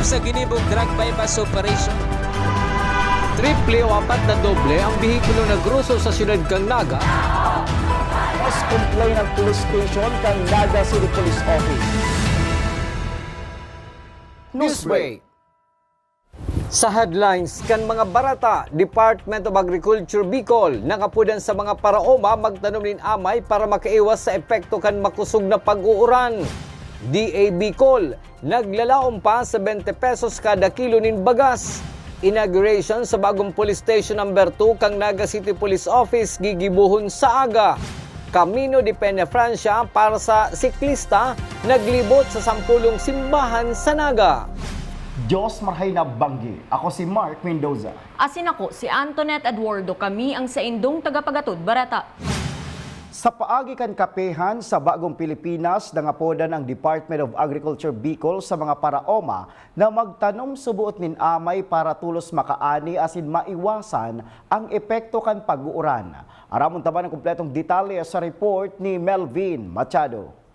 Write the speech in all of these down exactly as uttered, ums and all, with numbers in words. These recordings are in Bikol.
Sa ginibong drug buy-bust operation. Triple o apat na doble ang behikulo na groso sa siyudad kan Naga. Mas complain ang police station kan Naga City Police Office. Newsbreak. Sa headlines kan mga bareta, Department of Agriculture Bicol nangapodan sa mga paraoma magtanom nin amay para makaiwas sa epekto kan makosog na pag-uuran. D A Bicol, naglalaom pa sa twenty pesos kada kilo nin bagas. Inauguration sa bagong Police Station Number two kan Naga City Police Office gigibohon sa aga. Camino de Peñafrancia para sa siklista, naglibot sa sampolong simbahan sa Naga. Diyos marhay na banggi. Ako si Mark Mendoza. Asin ako si Antoinette Eduardo. Kami ang saindong tagapagatod bareta. Sa paagi kan kapehan sa Bagong Pilipinas, nangapodan ang Department of Agriculture Bicol sa mga paraoma na magtanom suboot nin amay para tolos makaani asin maiwasan ang epekto kan pag-uuran. Aramon ta man ang kompletong detalye sa report ni Melvin Machado.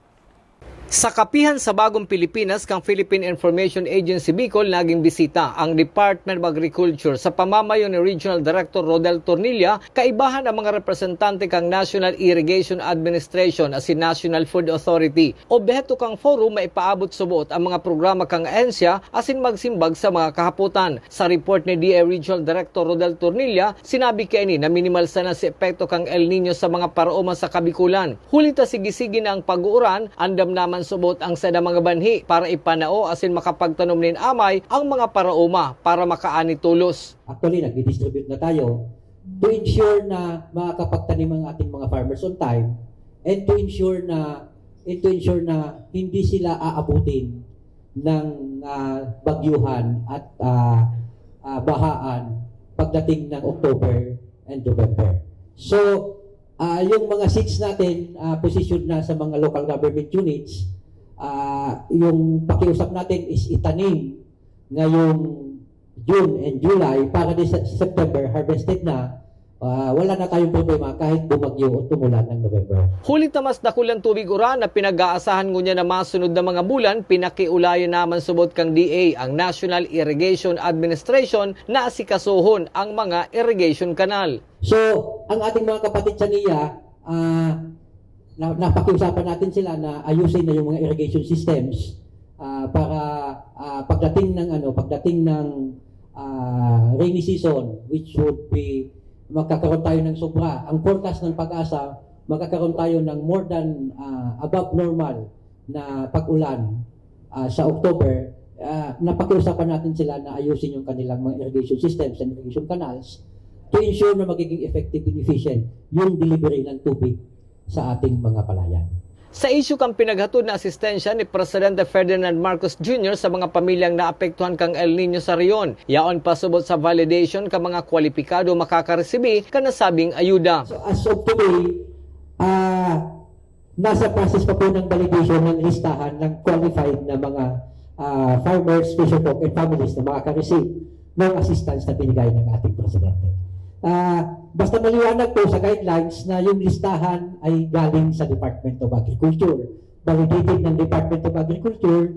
Sa kapihan sa Bagong Pilipinas kan Philippine Information Agency Bicol, naging bisita ang Department of Agriculture sa pamamayo ni Regional Director Rodel Tornilla, kaibahan ang mga representante kan National Irrigation Administration asin National Food Authority. Obheto kan forum, maipaabot suboot ang mga programa kan ahensya asin magsimbag sa mga kahapotan. Sa report ni D A Regional Director Rodel Tornilla, sinabi kaini na minimal sana si epekto kan El Niño sa mga paraoma sa Kabikulan. Huli ta sige-sige na ang pag-uuran, andam naman suboot ang saindang mga banhi para ipanao asin makapagtanom nin amay ang mga paraoma para makaani tolos. Actually, nagdi-distribute na tayo to ensure na makakapagtanim ang ating mga farmers on time and to ensure na, and to ensure na hindi sila aabutin ng, ah, bagyuhan at, ah, ah, bahaan pagdating ng October and November. So, ah, yung mga seeds natin, ah, positioned na sa mga local government units, ah, yung pakiusap natin is itanim ngayong June and July para di sa September harvested na. Ah, wala na tayong problema kahit bumagyo o tumulan ng November. Huli ta mas dakul ang tubig uran na pinag-aasahan ngunyan na masunod na mga bulan, pinakiulayan naman suboot kan D A ang National Irrigation Administration na asikasuhon ang mga irrigation canal. So, ang ating mga kapatid sa NIA, ah, na, napakiusapan natin sila na ayusin na yung mga irrigation systems, ah, para, ah, pagdating ng, ano, pagdating ng, ah, rainy season, which would be, magkakaroon tayo ng sobra. Ang forecast ng PAGASA, magkakaroon tayo ng more than, ah, above normal na pag-ulan, ah, sa October. Ah, napakiusapan natin sila na ayusin yung kanilang mga irrigation systems and irrigation canals to ensure na magiging effective and efficient yung delivery ng tubig sa ating mga palayan. Sa isyu kan pinaghatod na asistensya ni Presidente Ferdinand Marcos Junior sa mga pamilyang naapektuhan kan El Niño sa rehiyon, yaon pa suboot sa validation kan mga kwalipikado makakaresibi kan nasabing ayuda. So, as of today, ah, nasa process pa po ng validation ng listahan ng qualified na mga, ah, farmers, fisherfolk, and families na makaka-receive ng assistance na binigay ng ating presidente. Ah, basta maliwanag po sa guidelines na yung listahan ay galing sa Department of Agriculture, validated ng Department of Agriculture,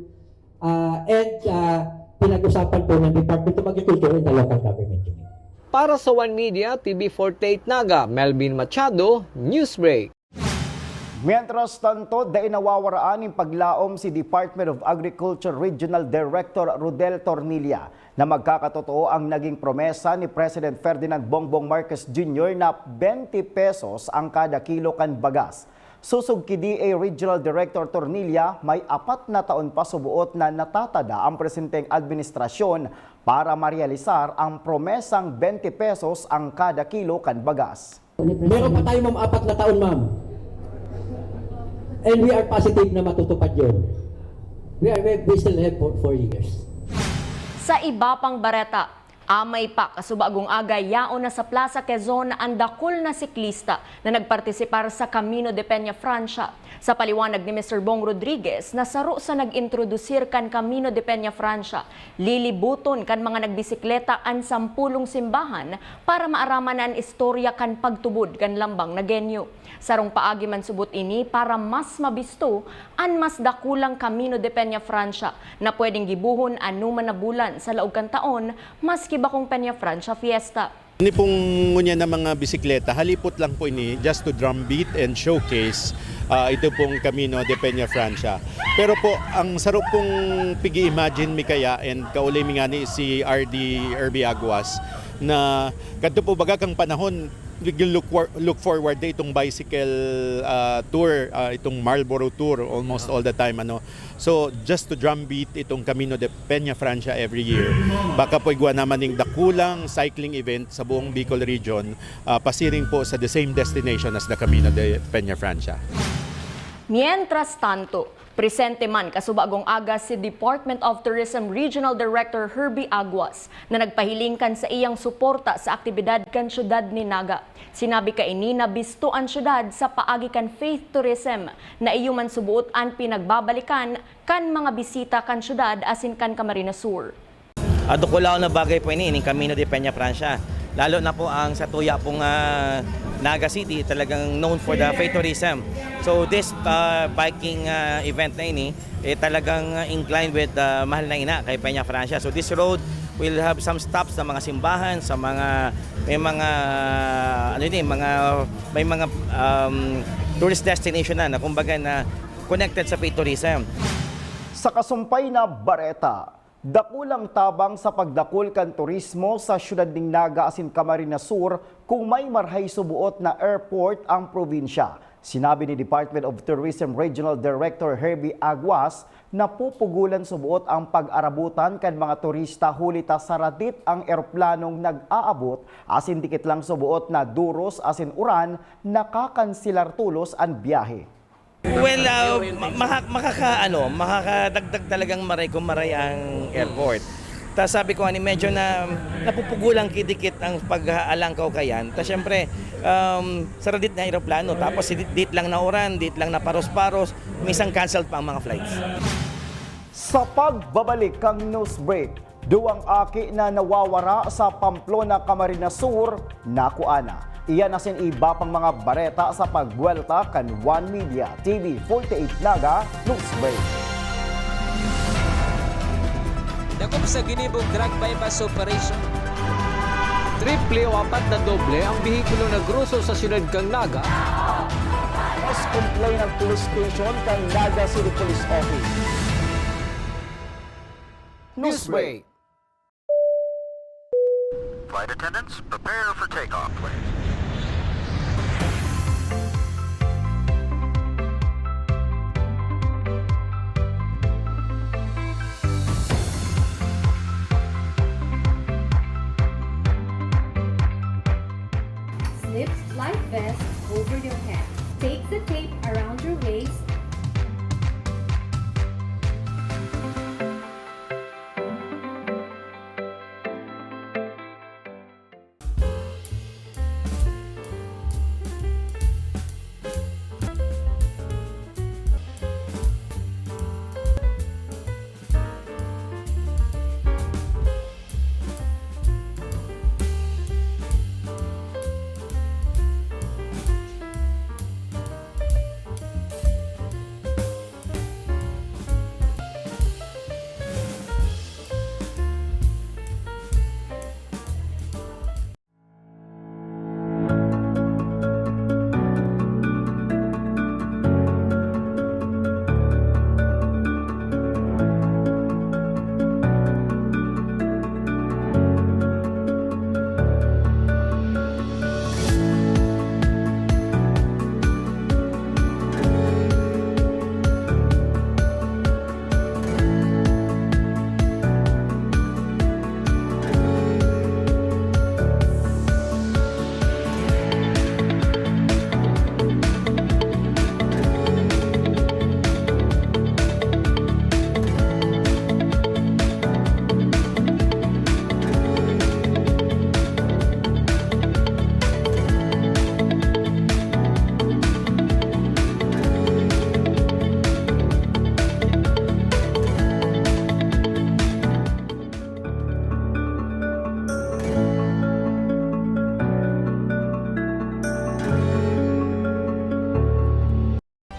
ah, and, ah, pinag-usapan po ng Department of Agriculture and the local government unit. Para sa One Media, T V forty-eight Naga, Melvin Machado, Newsbreak. Mientras tanto, dai nawawaraan nin paglaom si Department of Agriculture Regional Director Rodel Tornilla na magkakatotoo ang naging promesa ni President Ferdinand Bongbong Marcos Junior na twenty pesos ang kada kilo kan bagas. Sosog ki D A Regional Director Tornilla, may apat na taon pa suboot na natatada ang presenteng administrasyon para marealisar ang promesang twenty pesos ang kada kilo kan bagas. Meron pa tayo, ma'am, apat na taon, ma'am. And we are positive na matutupad yun. We are, we, we still have four, four years. Sa iba pang bareta, Amay pa, kasubagong aga, yaon na sa Plaza Quezon an dakul na siklista na nagpartisipar sa Camino de Peñafrancia. Sa paliwanag ni Mister Bong Rodriguez na saro sa nag-introdusir kan Camino de Peñafrancia, lilibuton kan mga nagbisikleta an sampulong simbahan para maaraman an istorya kan pagtubod kan lambang na genyo. Sarong paagi man subot ini para mas mabisto an mas dakulang Camino de Peñafrancia na pwedeng gibohon anoman na bulan sa laog kan taon, maski bakong Peñafrancia Fiesta. Ini pong ngunyan na mga bisikleta, halipot lang po ini just to drum beat and showcase, ah, ito pong Camino de Peñafrancia. Pero po, ang saro pong pigi-imagine mi kaya, and kauli mi ngani si R D Herbie Aguas, na kadto po baga kang panahon, we look for-, look forward na itong bicycle, ah, tour, ah, itong Marlboro Tour almost all the time, ano. So, just to drum beat itong Camino de Peñafrancia every year. Baka po igwa naman ning dakulang cycling event sa buong Bicol region, ah, pasiring po sa the same destination as the Camino de Peñafrancia. Mientras tanto, presente man kasubagong aga si Department of Tourism Regional Director Herbie Aguas na nagpahiling kan saiyang suporta sa aktibidad kan siyudad nin Naga. Sinabi kaini na bisto an siyudad sa paagi kan faith tourism, na iyo man suboot an pinagbabalikan kan mga bisita kan siyudad asin kan Camarines Sur. Ah, dakulaon na bagay po ini, ining Camino de Peñafrancia. Lalo na po ang sa tuya pong, ah, Naga City, talagang known for the faith tourism. So this, ah, biking, ah, event na ini, eh, talagang, ah, inclined with, ah, Mahal na Ina kay Peñafrancia. So this road will have some stops sa mga simbahan, sa mga, may mga, ano yun eh, mga, may mga, um, tourist destination na, na kumbaga na connected sa faith tourism. Sa kasumpay na bareta, dakulang tabang sa pagdakul kan turismo sa siyudad nin Naga asin Camarines Sur kung may marahay suboot na airport ang probinsya. Sinabi ni Department of Tourism Regional Director Herbie Aguas na pupugulan suboot ang pag-arabutan kan mga turista huli ta saradit ang eroplanong nag-aabot asin dikit lang suboot na duros asin uran nakakanselar tolos an biyahe. Well, ah, ma-, maha-, makaka-, ano, makakadagdag talagang maray kung maray ang airport. Tas sabi ko, ani, medyo na napupugulang ki dikit ang pag-aalangkaw kayan. Tas syempre, um, saradit na eroplano, tapos dit, dit lang na uran, dit lang na paros-paros, minsan canceled pa ang mga flights. Sa pagbabalik kang news break, duwang aki na nawawara sa Pamplona, Camarines Sur, nakua na. Iyan asin iba pang mga bareta sa pagbuwelta kan One Media T V forty-eight Naga News Break. Dakop sa ginibong drug buy-bust operation. Triple o apat na doble ang behikulo na groso sa siyudad kan Naga. Mas complain ang police station kan Naga City Police Office. News break. Flight attendants, prepare for takeoff, please. Slip life vest over your head. Take the tape around your waist.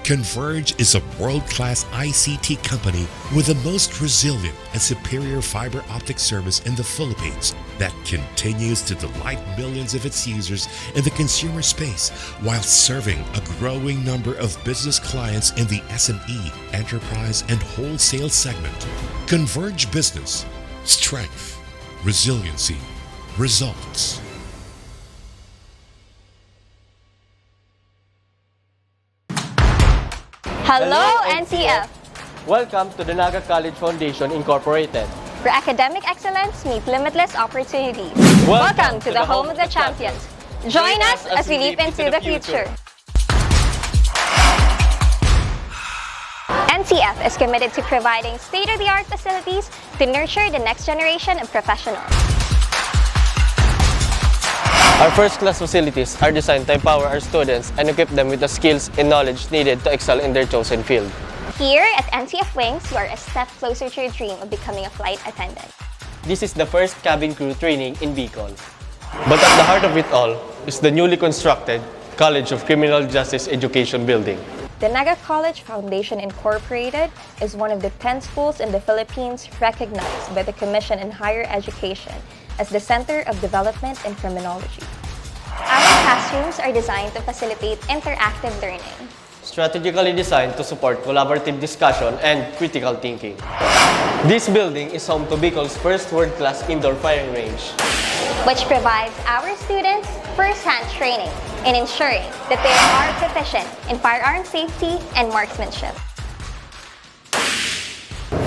Converge is a world-class I C T company with the most resilient and superior fiber optic service in the Philippines that continues to delight millions of its users in the consumer space while serving a growing number of business clients in the S M E, enterprise, and wholesale segment. Converge Business. Strength. Resiliency. Results. Hello, N C F! Welcome to the Naga College Foundation Incorporated, where academic excellence meets limitless opportunities. Welcome to the home of the champions. Join us as we leap into the future. N C F is committed to providing state-of-the-art facilities to nurture the next generation of professionals. Our first-class facilities are designed to empower our students and equip them with the skills and knowledge needed to excel in their chosen field. Here at N C F Wings, you are a step closer to your dream of becoming a flight attendant. This is the first cabin crew training in Bicol. But at the heart of it all is the newly constructed College of Criminal Justice Education Building. The Naga College Foundation Incorporated is one of the ten schools in the Philippines recognized by the Commission on Higher Education as the Center of Development in Criminology. Our classrooms are designed to facilitate interactive learning. Strategically designed to support collaborative discussion and critical thinking. This building is home to Bicol's first world-class indoor firing range, which provides our students first-hand training in ensuring that they are proficient in firearm safety and marksmanship.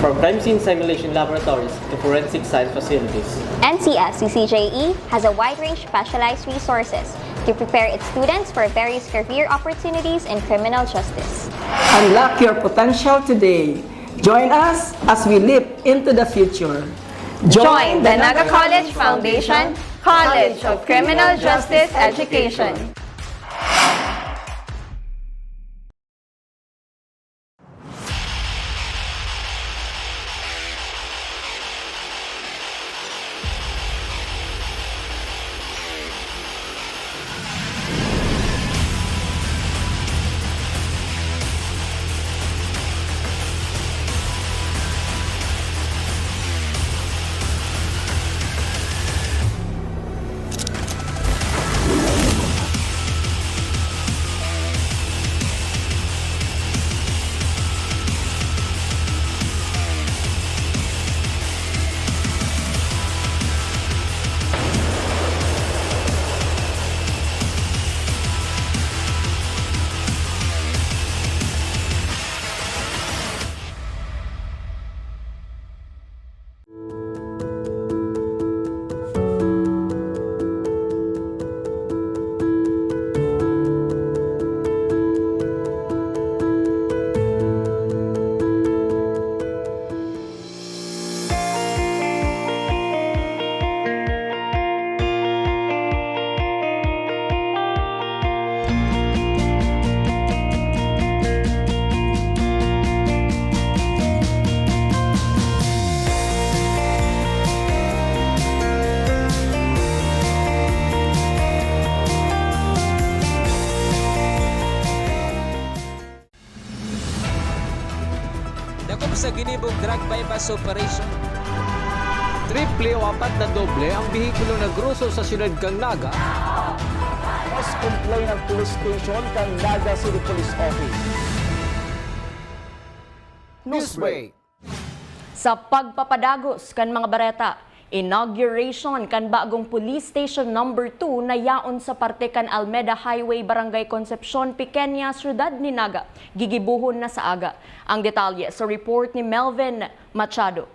From crime scene simulation laboratories to forensic science facilities, N C F C C J E has a wide range of specialized resources to prepare its students for various career opportunities in criminal justice. Unlock your potential today. Join us as we leap into the future. Join the Naga College Foundation College of Criminal Justice Education. Dakop sa ginibong drug buy-bust operation. Triple o apat na doble ang behikulo na groso sa siyudad kan Naga. Mas complain ang police station kan Naga City Police Office. Newsbreak. Sa pagpapadagos kan mga bareta, inauguration kan bagong Police Station Number two na yaon sa parte kan Almeda Highway, Barangay Concepcion Pequeña, Syudad ni Naga, gigibohon na sa aga. Ang detalye sa report ni Melvin Machado.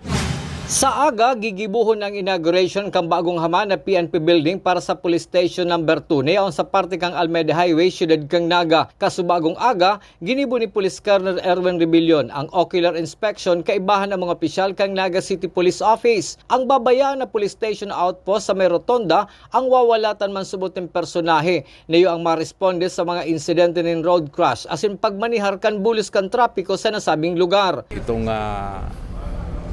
Sa aga, gigibohon ang inauguration kan bagong haman na P N P Building para sa Police Station Number two na yaon sa parte kan Almeda Highway, Syudad kan Naga. Kasubagong aga, ginibo ni Police Colonel Erwin Rebellion ang ocular inspection kaibahan ang mga opisyal kan Naga City Police Office. Ang babayaan na Police Station Outpost sa may rotonda ang wawalatan man subot nin personahe na iyo ang maresponde sa mga insidente nin road crash asin pagmanihar kan bulos kan trapiko sa nasabing lugar. Itong, ah,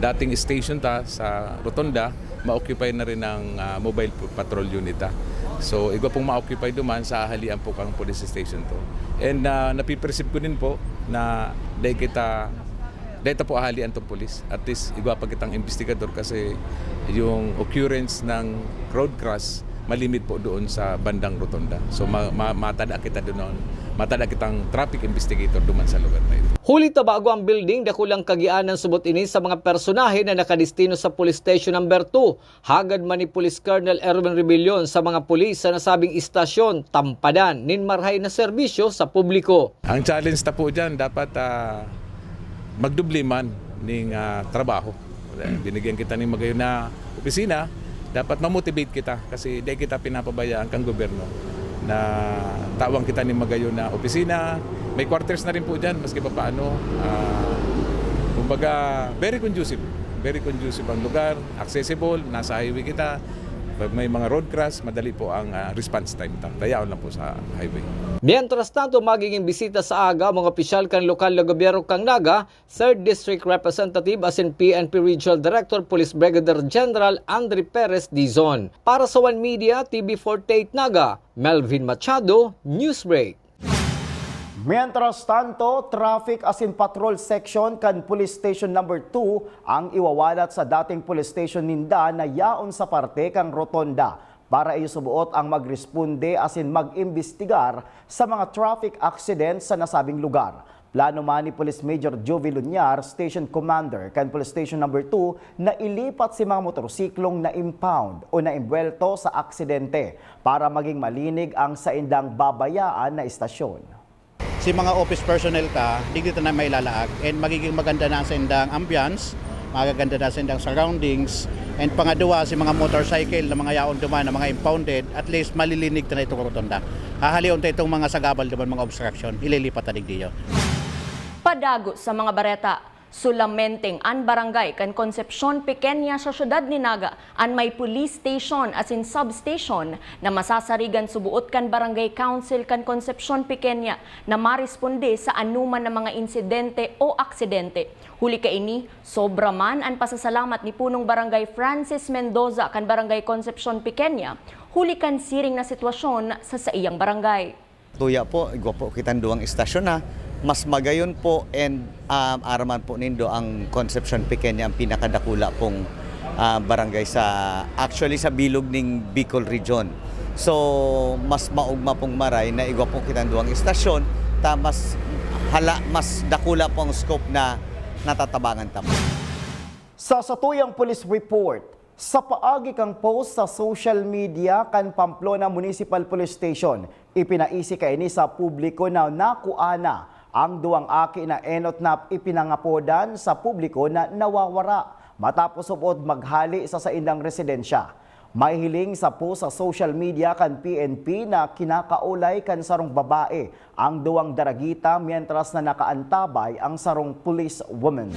dating station ta sa rotonda, ma-occupy na rin ng, ah, mobile patrol unit, ah. So, igwa pong ma-occupy duman sa ahalian po kang police station to. And, ah, napiperceive ko din po na dai kita, dai ta po ahalian tong police. At least, igwa pa kitang investigador kasi yung occurrence ng road crash malimit po doon sa bandang rotonda. So, ma-, ma-, matada kita doon, matada kitang traffic investigator duman sa lugar na ito. Huli ta bago ang building, dakulang kagianan subot ini sa mga personahe na nakadestino sa Police Station Number Two. Hagad man ni Police Colonel Erwin Rebellion sa mga pulis sa nasabing istasyon, tampadan nin marahay na serbisyo sa publiko. Ang challenge ta po dyan, dapat, ah, magdubli man ning, ah, trabaho. Binigyan kita ning magayon na opisina, dapat ma-motivate kita kasi di kita pinapabayaan kang gobyerno na tawan kita ning magayon na opisina. May quarters na rin po dyan, maski pa paano. Ah, kumbaga, very conducive. Very conducive ang lugar, accessible, nasa highway kita. Pag may mga road crash, madali po ang, ah, response time ta. Dayaon lang po sa highway. Mientras tanto, magiging bisita sa aga ang mga opisyal kan lokal na gobyerno kan Naga, Third District Representative asin P N P Regional Director Police Brigadier General Andre Perez Dizon. Para sa One Media, T V forty-eight Naga, Melvin Machado, Newsbreak. Mientras tanto, traffic asin patrol section kan Police Station Number Two ang iwawalat sa dating police station ninda na yaon sa parte kan rotonda. Para iyo suboot ang magresponde asin mag-imbestigar sa mga traffic accident sa nasabing lugar. Plano man ni Police Major Jovie Luñar, Station Commander kan Police Station Number Two, na ilipat si mga motorsiklong na-impound o naimbuwelto sa aksidente para maging malinig ang saindang babayaan na istasyon. Si mga office personnel ta, digdi ta na mailalaag, and magiging maganda na ang saindang ambience, magaganda na ang saindang surroundings, and pangaduwa, si mga motorcycle na mga yaon duman na mga impounded, at least malilinig ta na itong rotonda. Hahalion ta itong mga sagabal duman, mga obstruction, ililipat ta digdiyo. Padagos sa mga bareta. Solamenteng an barangay kan Concepcion Pequeña sa siyudad ni Naga an may police station asin substation na masasarigan suboot kan Barangay Council kan Concepcion Pequeña na maresponde sa anoman na mga insidente o aksidente. Huli kaini, sobra man an pasasalamat ni Punong Barangay Francis Mendoza kan Barangay Concepcion Pequeña huli kan siring na sitwasyon sa saiyang barangay. Tuya po, igwa po kitang duwang istasyon na mas magayon po, and, um, araman po nindo ang Concepcion Pequeña, ang pinakadakula pong, ah, barangay sa, actually, sa bilog ning Bicol Region. So, mas maogma pong maray na igwa po kitang duwang istasyon, ta mas hala-, mas dakula po ang scope na natatabangan ta mo. Sa satuyang police report, sa paagi kan post sa social media kan Pamplona Municipal Police Station, ipinaisi kaini sa publiko na nakua na ang duwang aki na enot na ipinangapodan sa publiko na nawawara matapos subot maghali sa saindang residensya. May hiling sa post sa social media kan P N P na kinakaolay kan sarong babae ang duwang daragita, mientras na nakaantabay ang sarong police woman.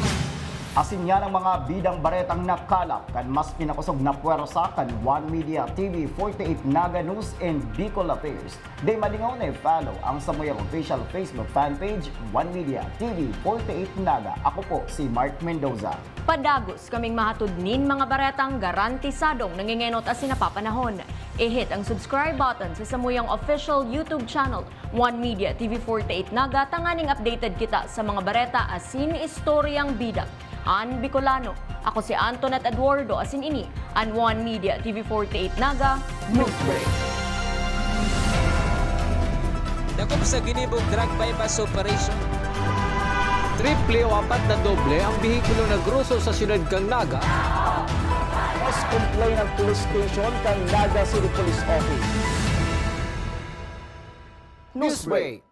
Asin yan ang mga bidang baretang nakalap kan mas pinakosog na pwersa kan One Media T V forty-eight Naga News and Bicol Affairs. Di malingaw na i-follow ang samuyang official Facebook fan page, One Media T V forty-eight Naga. Ako po si Mark Mendoza. Padagos kaming mahatod nin mga baretang garantisadong nangengenot asin napapanahon. I-hit ang subscribe button sa samuyang official YouTube channel, One Media T V forty-eight Naga, tanganing updated kita sa mga bareta asin istoryang bida an Bicolano. Ako si Antoinette Eduardo, asin ini an One Media T V forty-eight Naga News Break. Dakop sa ginibong drug buy-bust operation. Triple o apat na doble ang behikulo na groso sa siyudad kan Naga. Mas complain ang police station kan Naga City Police Office. Newsbreak.